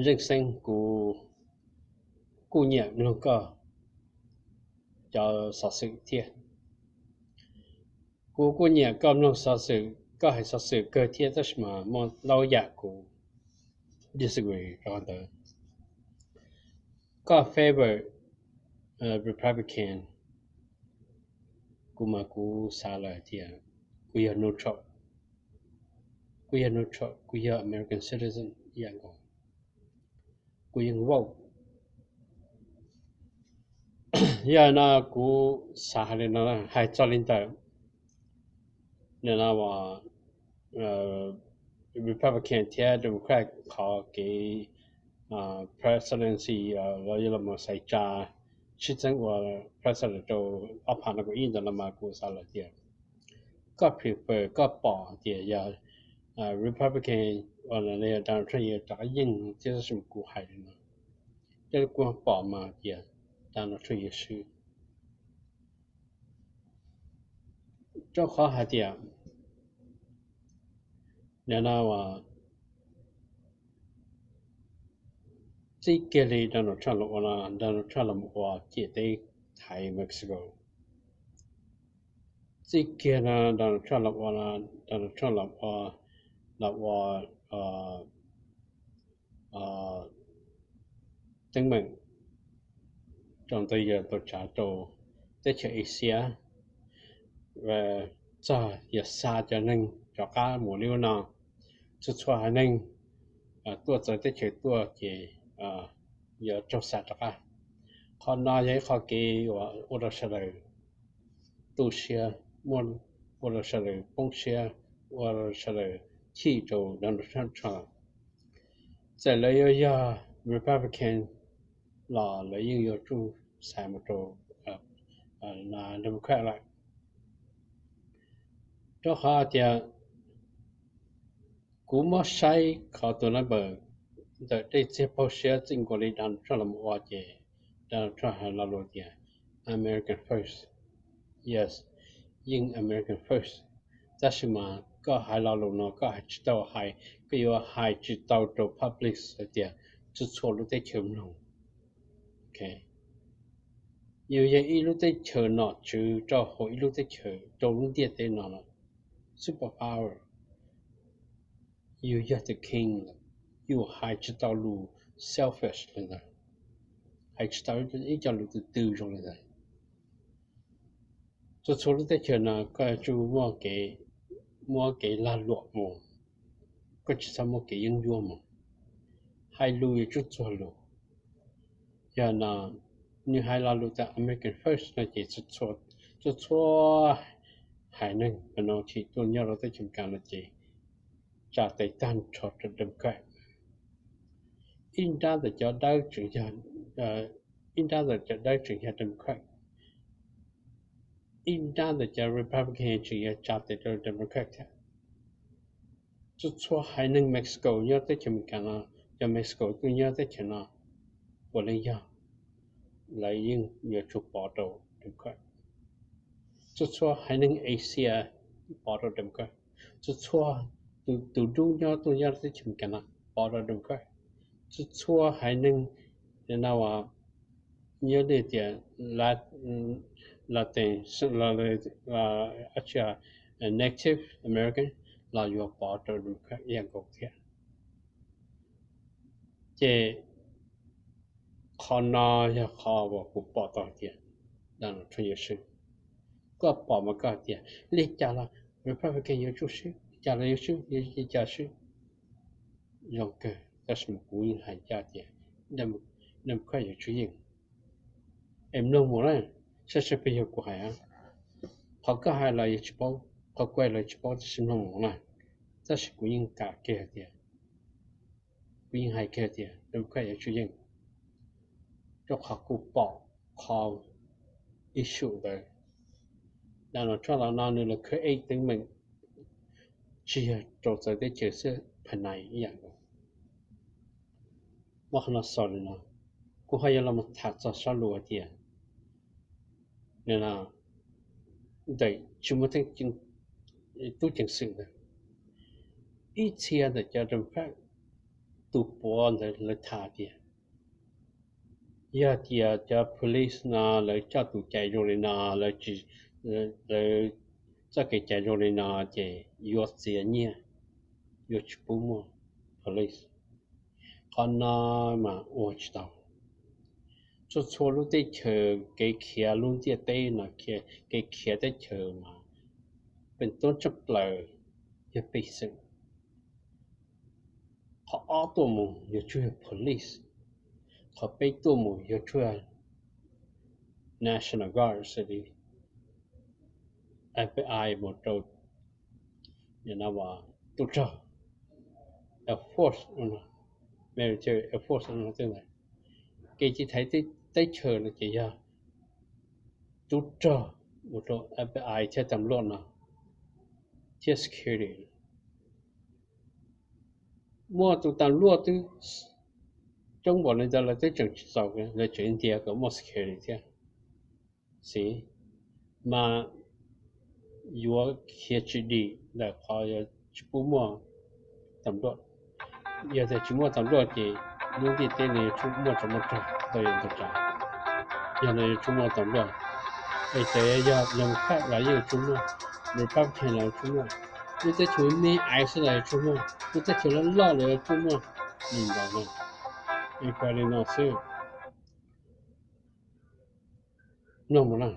Zeej Xeeb, kuv kuj nyiam mloog koj cov xov xwm thiab. Kuv kuj nyiam koj mloog xov xwm, koj hais xov xwm kawg thiab, tab sis mas muaj ntau yam kuv disagree rau ntawd. Koj favor Republican, kuv mas kuv xav lawm tias kuv yog neutral, kuv yog neutral, kuv yog American citizen ib yam nkaus, kuv yeej vote. Yog no kuv xav hais li no, hais txog li ntawm nim no Republican thiab Democrat qhov kev presidency los yog los xaiv tsa sib txeeb ua president rau ob phav nees nkaum ib ntawd no mas kuv xav lawm tias koj prefer, koj pom tias yog Republican uas Donald Trump yuav rov qab yeej thiab, tab sis kuv hais li no, thiab kuv pom mas tias Donald Trump yuav swb. Rau qhov hais tias nim no txij kiag li Donald Trump los ua no, Donald Trump los ua ciam teb thaiv Mexico. Txij kiag no Donald Trump los ua no, Donald Trump los ua, los ua teeb meem rau ntawd yog tau tsav rau teb chaws Asia, txog yog xa cov neeg rov qab mus li ub no, txhua txhua haiv neeg tuaj txawv teb chaws tuaj ces yuav raug xa rov qab. Qhov no yog ib qho kev uas ua rau sawv daws tu siab, muaj, ua rau sawv daws poob siab, ua rau sawv daws chim rau Donald Trump. Txawm lawv yuav yog Republican los lawv yeej yuav tsuj xaiv mus rau Democrat lawm. Rau qhov tias kuv muab saib qhov tus number ntawm tej txiag paug siab txij nkaus li Donald Trump los ua ces Donald Trump hais lo lus tias American first. Yes, yeej American first. Tab sis mas koj hais lo lus no koj hais tsis tau, hais, koj yuav hais tsis tau rau public hais tias txhua txhua lub teb chaws mloog. Yus yog ib lub teb chaws nom tswv rau hauv ib lub teb chaws rau lub ntiaj teb no, super power. Yus yog the king lawm, yus hais tsis tau lus selfish li ntawd, hais tsis tau ib co lus tw tw zoo li ntawd. Txhua txhua lub teb chaws no koj yuav tsum muaj kev, muab kev lag luam mus, koj tsis txhob muab kev yeeb ncuab mus. Hais lus yuav tsum txuag lus. Yog no nws hais lo lus tias American first no ces txhua txhua haiv neeg no tsis tuaj nyob rau teb chaws Amelikas no ces tsa tes tag nrho rau Democrat. Ib nrab ntawm cov dawb tseem yog, ib nrab ntawm cov dawb tseem yog Democrat, ib nrab ntawm cov Republican tseem yog tsa tes rau Democrat thiab. Txhua txhua haiv neeg Mexico nyob teb chaws Amelikas no, cov Mexico tuaj nyob teb chaws no puav leej yog lawv yeej yuav tsum pov rau Democrat. Txhua txhua haiv neeg Asia pov rau Democrat. Txhua txhua tus dub nyob tuaj nyob teb chaws Amelikas no pov rau Democrat. Txhua txhua haiv neeg no nyob li tias Latin, Native American los yuav pov rau Democrat ib yam nkaus thiab. Ces qhov no yog qhov uas kuv pom tau tias Donald Trump yuav swb. Koj pom mas koj hais tias li cas los Republican yuav tsum swb, li cas los yuav swb, li cas swb. Zoo kawg, tab sis mas kuv yeej hais ncaj tias Democrat yuav tsum yeej. Es mloog mus na, saib saib pes yog kuv hais, qhov koj hais los yus tsis paub, qhov kuv hais los yus tsis paub, tab sis mloog mus na. Tab sis kuv yeej kam kiag tias, kuv yeej hais kiag tias Democrat yuav tsum yeej, rau qhov kuv pom qhov issue ntawd. Donald Trump los no nws los create teeb meem tsis yog rau txawv teb chaws xwb, pha nais ib yam nkaus. Muab qhov no xaus li no, kuv ho yuav los tham txog sab lus hais tias ntawm tsis muaj tub ceev xwm ntawd, Ib txhia ntawm cov Democrat tus puav ntawd lawv tham tias yog tias cov police no lawv coj tus cais zoo li no, lawv txoj kev cai zoo li no ces yuav txiav nyiaj, yuav tsis pub muaj police. Qhov no mas ua tsis tau. Txhua txhua lub teb chaws kev khiav lub ntiaj teb no, kev khiav teb chaws mas peb tub tshaj plaws yog pej xeem. Qhov ob tuaj mus yuav tsum yog police, qhov peb tuaj mus yuav tsum yog National Guard, xws li F B I mus rau tub rog, Air Force, military, Air Force no. Kev tiv thaiv teb chaws no ces yog tub rog mus rau F B I thiab tam luaj no thiab security. Muaj tus tam luaj twb coob npaum li ntawd lawv twb tseem tsis txaus, lawv tseem ntiav kom muaj security thiab. Xij, mas yuav khiav tsis dim ntawm qhov yuav tsis pub muaj tam luaj. Yog tias tsis muaj tam luaj ces lub ntiaj teb no yuav tsum muaj tau muaj rog tau yam ntau tsav. Yog no yuav tsum muaj tam luaj. Es txawm yog Democrat los yeej yuav tsum muaj, Republican los yuav tsum muaj, lub teb chaws me me xwb los yuav tsum muaj, lub teb chaws loj loj los yuav tsum muaj. Li ntawd no, es kawg li no xwb. Mloog mus na.